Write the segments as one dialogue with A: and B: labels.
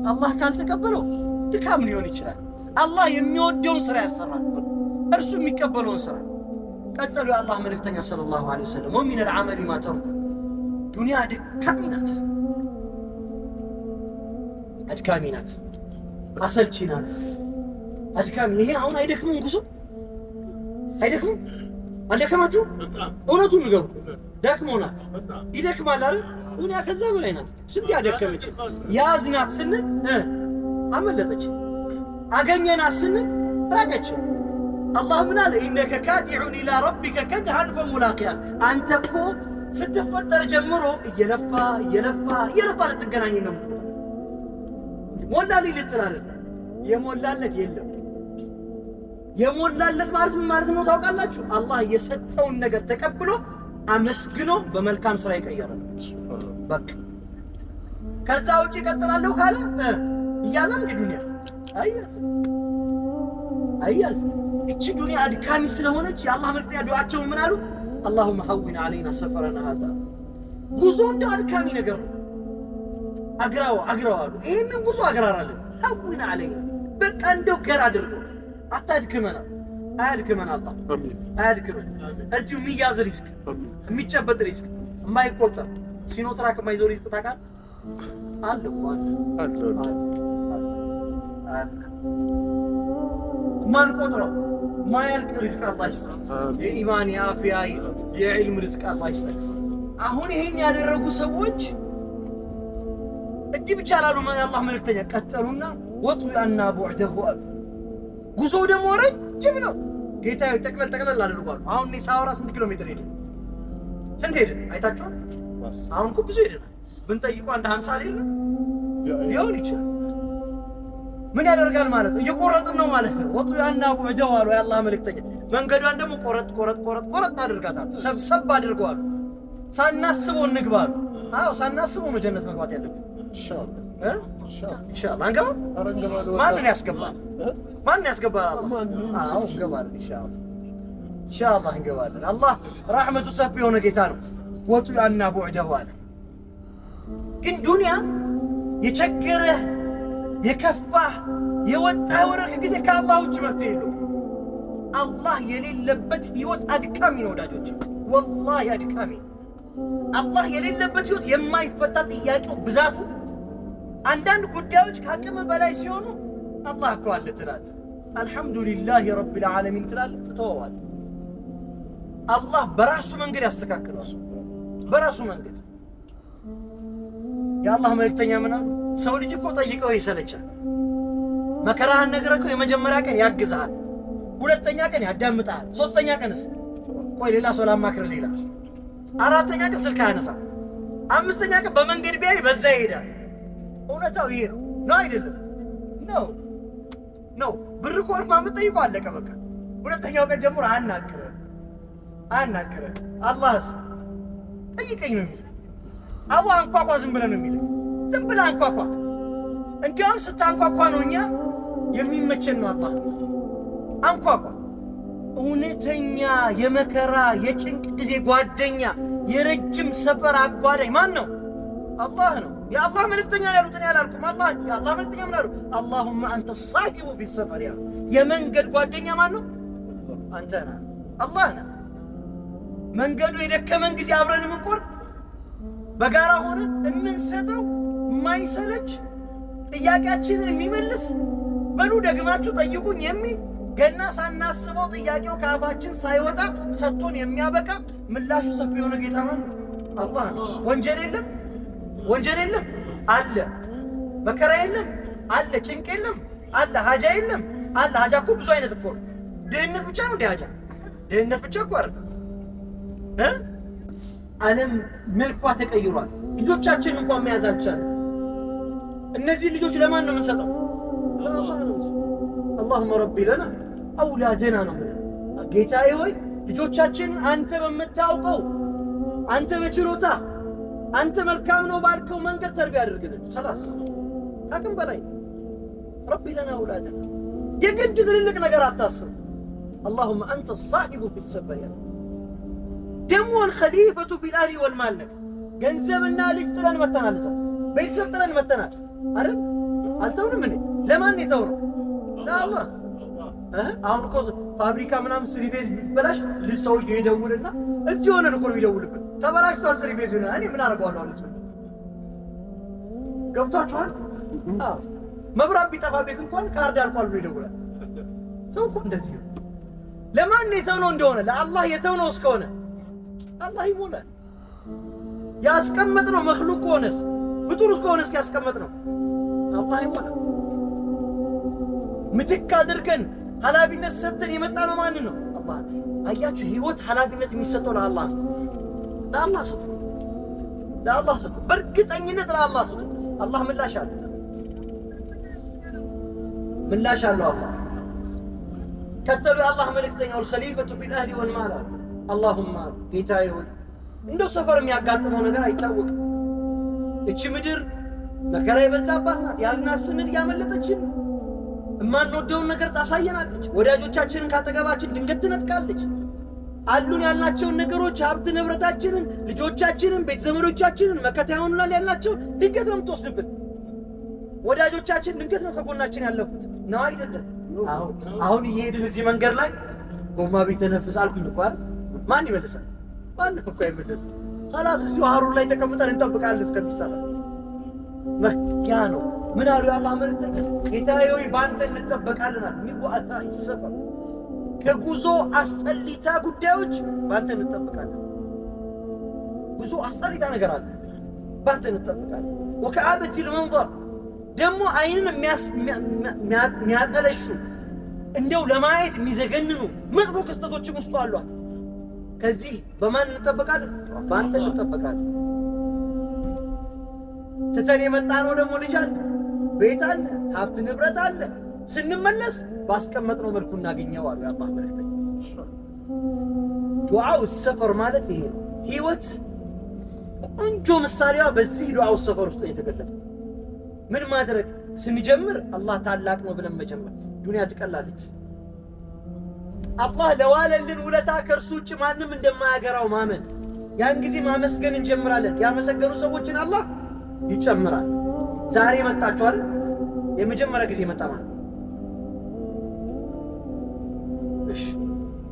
A: አላህ ካልተቀበለው ድካም ሊሆን ይችላል። አላህ የሚወደውን ስራ ያሰራል፣ እርሱ የሚቀበለውን ስራ። ቀጠሉ የአላህ መልእክተኛ صلى الله عليه وسلم ومن العمل ما ترضى። ዱንያ አድካሚ ናት፣ አድካሚ ናት፣ አሰልቺ ናት፣ አድካሚ። ይሄ አሁን አይደክምም? ጉዞ አይደክምም? አልደከማችሁ? እውነቱን ንገሩ። ደክሞናል። ይደክማል አይደል? ዱንያ ከዛ በላይ ናት። ስንት ያደከመች። ያዝናት ስንል አመለጠች፣ አገኘናት ስንል ራቀች። አላህ ምን አለ? إنك كادح إلى ربك كدحا فملاقيه። አንተ እኮ ስትፈጠር ጀምሮ እየለፋ እየለፋ እየለፋ ልትገናኝ ነው። ሞላልኝ ልትል አይደለም። የሞላለት የለም። የሞላለት ማለት ምን ማለት ነው ታውቃላችሁ? አላህ የሰጠውን ነገር ተቀብሎ አመስግኖ በመልካም ስራ የቀየረ በቃ። ከዛ ውጭ እቀጥላለሁ ካለ እያዛል። እንደ ዱንያ አያዝ አያዝ። እቺ ዱንያ አድካሚ ስለሆነች የአላህ መልእክተኛ ዱዓቸውን ምን አሉ? اللهم هون علينا سفرنا هذا። ጉዞ እንደው አድካሚ ነገር ነው። አግራው አግራው አሉ። ይህንን ጉዞ አግራራለን። هون علينا በቃ እንደው ገር አድርገው አታድክመና። አያድክመን፣ አላህ አያድክመን። እዚሁ የሚያዝ ሪዝቅ፣ የሚጨበጥ ሪዝቅ፣ የማይቆጠር ሲኖትራክ የማይዘው ሪዝቅ ታውቃለህ? አለ እኮ አለ አለ። ማንቆጥረው ማያልቅ ሪዝቅ አላህ ይስጠን። የኢማን፣ የአፍያ፣ የዕልም ሪዝቅ አላህ ይስጠን። አሁን ይሄን ያደረጉ ሰዎች እንዲህ ብቻ ላሉ የአላህ መልእክተኛ ቀጠሉና واطو عنا بعده አሉ። ጉዞው ደግሞ ረጅም ነው። ጌታ ጠቅለል ጠቅለል አድርጓል። አሁን እኔ ሳወራ ስንት ኪሎ ሜትር ሄድን? ስንት ሄድን? አይታችኋል? አሁን እኮ ብዙ ሄደናል። ብንጠይቁ አንድ 50 ሊል ሊሆን ይችላል። ምን ያደርጋል ማለት ነው? እየቆረጥን ነው ማለት ነው። واطو عنا بعده አሉ የአላህ መልእክተኛ። መንገዷን ደግሞ ቆረጥ ቆረጥ ቆረጥ ቆረጥ አድርጋታል። ሰብሰብ አድርገዋል። ሳናስበው እንግባ አሉ። አዎ ሳናስበው ነው ጀነት መግባት ያለብን። ኢንሻአላህ አንገባም። ማንን ያስገባል? ማንን ያስገባል? አላህ። አዎ እንገባለን። ኢንሻአላህ ኢንሻአላህ እንገባለን። አላህ ራህመቱ ሰፊ የሆነ ጌታ ነው። واطو عنا بعده አለ። ግን ዱንያ የቸገረህ፣ የከፋህ፣ የወጣህ ወረድክ ጊዜ ከአላህ ውጭ መፍትሄ የለውም። አላህ የሌለበት ህይወት አድካሚ ነው ወዳጆች፣ ወላሂ አድካሚ። አላህ የሌለበት ህይወት የማይፈታ ጥያቄው ብዛቱ፣ አንዳንድ ጉዳዮች ከአቅም በላይ ሲሆኑ አላህ እኮ አለ ትላለህ። الحمد لله رب العالمين ትላለህ፣ ትተወዋለህ። አላህ በራሱ መንገድ ያስተካክለዋል። በራሱ መንገድ። የአላህ መልእክተኛ ምን አሉ? ሰው ልጅ እኮ ጠይቀው ይሰለቻል። መከራህን ነግረኸው የመጀመሪያ ቀን ያግዝሃል፣ ሁለተኛ ቀን ያዳምጣል፣ ሶስተኛ ቀንስ ቆይ ሌላ ሰው ላማክር ሌላ፣ አራተኛ ቀን ስልክ አያነሳም፣ አምስተኛ ቀን በመንገድ ቢያይ በዛ ይሄዳል። እውነታው ይሄ ነው ነው አይደለም? ነው ነው። ብር ከሆነማ የምትጠይቀው አለቀ በቃ። ሁለተኛው ቀን ጀምሮ አያናግርህም አያናግርህም። አላህስ ጠይቀኝ ነው የሚለው። አቦ አንኳኳ ዝም ብለህ ነው የሚለው። ዝም ብለህ አንኳኳ። እንዲያውም ስታንኳኳ ነው እኛ የሚመቸን ነው። አላህ አንኳኳ። እውነተኛ የመከራ የጭንቅ ጊዜ ጓደኛ፣ የረጅም ሰፈር አጓዳኝ ማን ነው? አላህ ነው። የአላህ መልእክተኛ ያሉት እኔ አላልኩም። አላህ የአላህ መልእክተኛ ምን አሉ? اللهم أنت الصاحب في السفر። ያ የመንገድ ጓደኛ ማን ነው? አንተ ነህ፣ አላህ ነህ። መንገዱ የደከመን ጊዜ አብረን የምንቆርጥ፣ በጋራ ሆነን የምንሰጠው፣ የማይሰለች፣ ጥያቄያችንን የሚመልስ፣ በሉ ደግማችሁ ጠይቁኝ የሚል፣ ገና ሳናስበው ጥያቄው ከአፋችን ሳይወጣ ሰጥቶን የሚያበቃ ምላሹ ሰፊ የሆነ ጌታ ማን ነው? አላህ ነው። ወንጀል የለም፣ ወንጀል የለም አለ። መከራ የለም አለ። ጭንቅ የለም አለ። ሀጃ የለም አለ። ሀጃ እኮ ብዙ አይነት እኮ ነው። ድህነት ብቻ ነው እንደ ሀጃ? ድህነት ብቻ እኮ አይደለም እ ዓለም መልኳ ተቀይሯል። ልጆቻችን እንኳን መያዝ አልቻለም። እነዚህ ልጆች ለማን ነው የምንሰጠው? ለአላህ ነው የምንሰጠው። اللهم رب لنا أولادنا ነው የምንለው። ጌታዬ ሆይ ልጆቻችንን አንተ በምታውቀው፣ አንተ በችሎታ፣ አንተ መልካም ነው ባልከው መንገድ ተርቢያ አድርግልን። خلاص አቅም በላይ رب لنا أولادنا። የግድ ትልልቅ ነገር አታስብ። اللهم أنت الصاحب في السفر ደግሞ الخليفة في الأهل والمال። ነገር ገንዘብና ልጅ ጥለን መተናል። እዛ ቤተሰብ ጥለን መተናል አይደል? አልተውንም እንዴ? ለማን የተውነው? ለአላህ። አሁን እኮ ፋብሪካ ምናምን three phase ቢበላሽ ሰውዬው ይደውልና እዚህ ሆነን እኮ ነው የሚደውልብን። ተበላሽቷል three phase ይሆናል። እኔ ምን አደርገዋለሁ? አሁን እዚህ ገብቷችኋል? አዎ፣ መብራት ቢጠፋ ቤት እንኳን ካርድ አልቋል ብሎ ይደውላል። ሰው እኮ እንደዚህ ነው። ለማን የተውነው እንደሆነ፣ ለአላህ የተውነው እስከሆነ አላህ ይሞላል። ያስቀመጥነው መክሉቅ ከሆነስ፣ ፍጡር እስከሆነ እስኪ ያስቀመጥነው አላህ ይሞላል። ምትክ አድርገን ኃላፊነት ሰጥተን የመጣ ነው ማንን ነው? አላህ። አያችሁ፣ ህይወት ኃላፊነት የሚሰጠው ለአላህ ነው። ለአላህ ስጡ፣ ለአላህ ስጡ፣ በእርግጠኝነት ለአላህ ስጡ። አላህ ምላሽ አለ፣ ምላሽ አለው አላህ። ከተሉ የአላህ መልእክተኛው الخليفة في الأهل والمال አሉ። اللهم አሉ፣ ጌታዬ ሆይ፣ እንደው ሰፈር የሚያጋጥመው ነገር አይታወቅም። እቺ ምድር መከራ የበዛባት ናት። ያዝናት ስንል እያመለጠችን የማንወደውን ነገር ታሳየናለች። ወዳጆቻችንን ካጠገባችን ድንገት ትነጥቃለች። አሉን ያልናቸውን ነገሮች፣ ሀብት ንብረታችንን፣ ልጆቻችንን፣ ቤት ዘመዶቻችንን፣ መከታ ይሆኑናል ያልናቸውን ድንገት ነው የምትወስድብን። ወዳጆቻችን ድንገት ነው ከጎናችን ያለፉት፣ ነው አይደለም? አሁን እየሄድን እዚህ መንገድ ላይ ጎማ ቢተነፍስ አልኩኝ እኮ አይደል? ማን ይመልሳል? ማንም እኮ አይመልስም። خلاص እዚሁ ሀሩር ላይ ተቀምጠን እንጠብቃለን እስከሚሰራ። ያ ነው። ምን አሉ የአላህ መልእክተኛ? ጌታዬ ሆይ፣ በአንተ እንጠበቃለን አሉ። من وعثاء السفر፣ ከጉዞ አስጠሊታ ጉዳዮች በአንተ እንጠበቃለን። ጉዞ አስጠሊታ ነገር አለ፣ በአንተ እንጠበቃለን። وكآبة المنظر፣ ደግሞ አይንን የሚያጠለሹ፣ እንደው ለማየት የሚዘገንኑ መጥፎ ክስተቶችም ውስጡ አሏት። ከዚህ በማን እንጠበቃለን? በአንተ እንጠበቃለን። ትተን የመጣ ነው ደግሞ ልጅ አለ፣ ቤት አለ፣ ሀብት ንብረት አለ። ስንመለስ ባስቀመጥነው መልኩ እናገኘው አሉ የአላህ መልእክተኛ። ዱዓው ሰፈር ማለት ይሄ ነው። ህይወት ቆንጆ ምሳሌዋ በዚህ ዱዓው ሰፈር ውስጥ የተገለጠ። ምን ማድረግ ስንጀምር፣ አላህ ታላቅ ነው ብለን መጀመር፣ ዱንያ ትቀላለች። አላህ ለዋለልን ውለታ ከእርሱ ውጭ ማንም እንደማያገራው ማመን፣ ያን ጊዜ ማመስገን እንጀምራለን። ያመሰገኑ ሰዎችን አላህ ይጨምራል። ዛሬ መጣችኋል። የመጀመሪያ ጊዜ መጣ ማለት፣ እሺ፣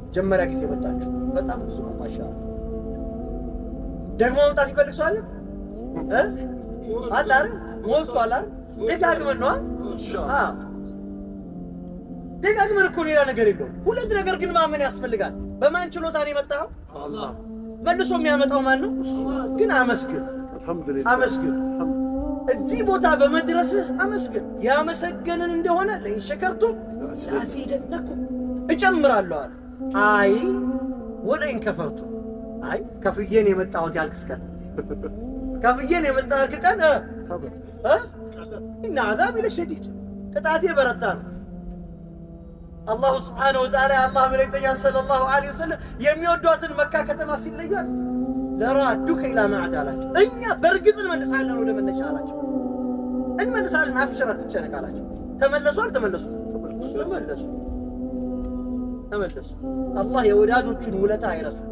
A: መጀመሪያ ጊዜ መጣችሁ። በጣም ብዙ ነው። ማሻአላህ። ደግሞ መምጣት ይፈልግ ሰው አለ እ አለ አይደል? ሞልቷል አይደል? ደጋግመን ነው። አዎ፣ ደጋግመን እኮ፣ ሌላ ነገር የለውም። ሁለት ነገር ግን ማመን ያስፈልጋል። በማን ችሎታ ነው የመጣኸው? መልሶ የሚያመጣው ማን ነው? ግን አመስግን፣ አመስግን። እዚህ ቦታ በመድረስህ አመስግን። ያመሰገንን እንደሆነ لئن شكرتم لأزيدنكم፣ እጨምራለሁ አለ። አይ ولئن كفرتم፣ አይ ከፍዬን የመጣሁት ያልክስ ቀን፣ ከፍዬን የመጣሁት ቀን إن عذابي لشديد፣ ቅጣቴ በረታ ነው። الله سبحانه وتعالى የአላህ መልእክተኛ صلى الله عليه وسلم የሚወዷትን መካ ከተማ ሲለዩት لرادوك إلى معاد አላቸው። እኛ በእርግጥ እንመልሳለን ወደ መነሻ አላቸው። እንመልሳለን፣ አብሽር አትጨነቅ አላቸው። ተመለሱ አልተመለሱ? ተመለሱ፣ ተመለሱ። አላህ የወዳጆቹን ውለታ አይረሳም።